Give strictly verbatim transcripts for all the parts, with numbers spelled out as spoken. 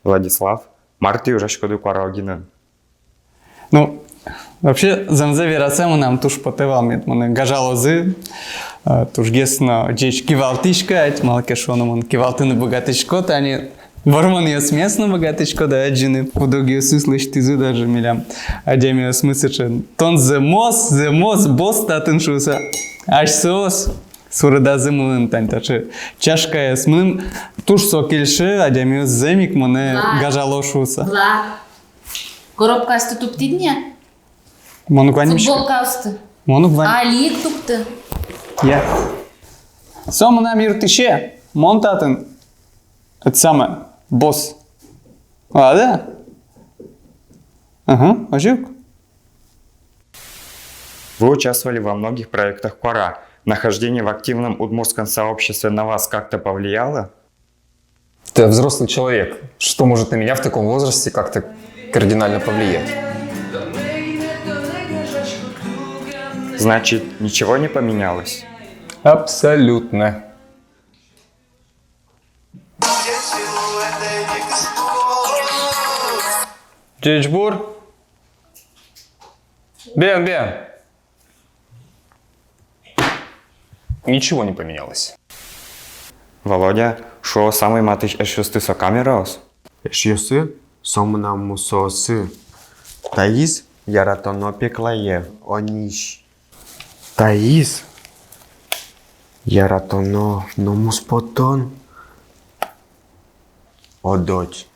Владислав, мар тӥ ужаськоды куара огинын? Ну, вообще, зэмзэ вераса, мынам туж потэ вал, мед монэ гажалозы, э, тужгес но ӟеч кивалтӥсь кадь, малы ке шуоно, мон кивалтыны быгатӥсько, тани вормонъёсмес но быгатӥсько, да, адӟыны. Кудогъёсыз лэсьтӥзы даже милям адямиосмы сыӵе: «Тон зэмос, зэмос босс татын», — шуыса. Асьсэос суредазы мыным тани таӵе чашкаез. Мыным туж со кельше, адямиос зэм ик монэ гажало шуыса. Влад, коробкаосты туптӥд ни-а? Мон уг вань миськы. Футболкаосты. Мон уг вань. Али ик тупты. Я. Со мынам юрттӥсе, мон татын. Это самое, босс. Ладно? Ага, озьы ук. Вы участвовали во многих проектах куара. Нахождение в активном удмуртском сообществе на вас как-то повлияло? Ты взрослый человек. Что может на меня в таком возрасте как-то кардинально повлиять? Значит, ничего не поменялось? Абсолютно. Ӟечбур. Бен, бен. Ничего не поменялось. Володя, шуо, самой матысь эшъёсты со камераос? Эшъёсы со мынам мусоосы. Таиз — яратоно пеклае, онись. Таиз — яратоно но муспотон. Ододь.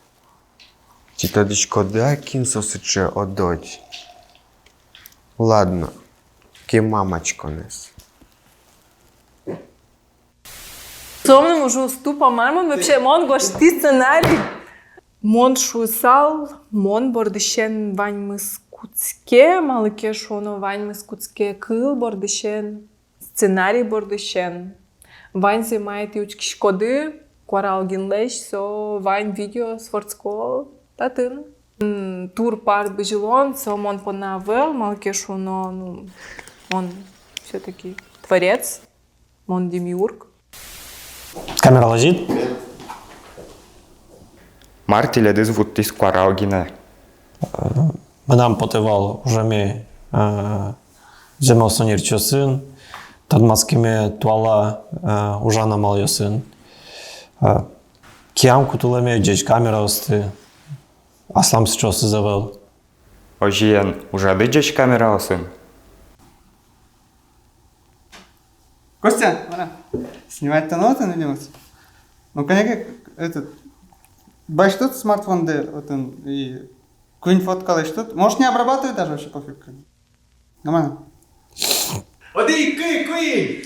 Тӥ тодӥськоды-а, кин со сыӵе Ододь? Ладно, кема мачконэз. Со мыным ужез тупа мар, мон вообще, мон гожтӥ сценарий. Мон шуысал, мон бордысен ваньмыз кутске, малы ке шуоно, ваньмыз кутске кыл бордысен, сценарий бордысен. Ваньзэ, мае тӥ учкиськоды куара огинлэсь, со вань видеоос вордско татын. М, тур-пар бызьылон со мон понна ӧвӧл, малы ке шуоно, ну, мон всё-таки творец, мон демиург. Камера лазит. Мар тӥледыз вуттӥз куара огинэ? Мынам потэ вал ужаме, э, зэмос ӧнерчиосын, тодматскеме туала, э, ужан амалъёсын. Э, киям кутылэме ӟеч камераосты, аслам сыӵеосыз ӧвӧл. Озьыен, ужады ӟеч камераосын? Костя, мара, снимать-то отын, видимо. Ну, конечно, этот, басьтод смартфонды отын и куинь фотка лэсьтод. Можешь не обрабатывать даже, вообще пофиг. Нормально. Одӥг, кык, куинь!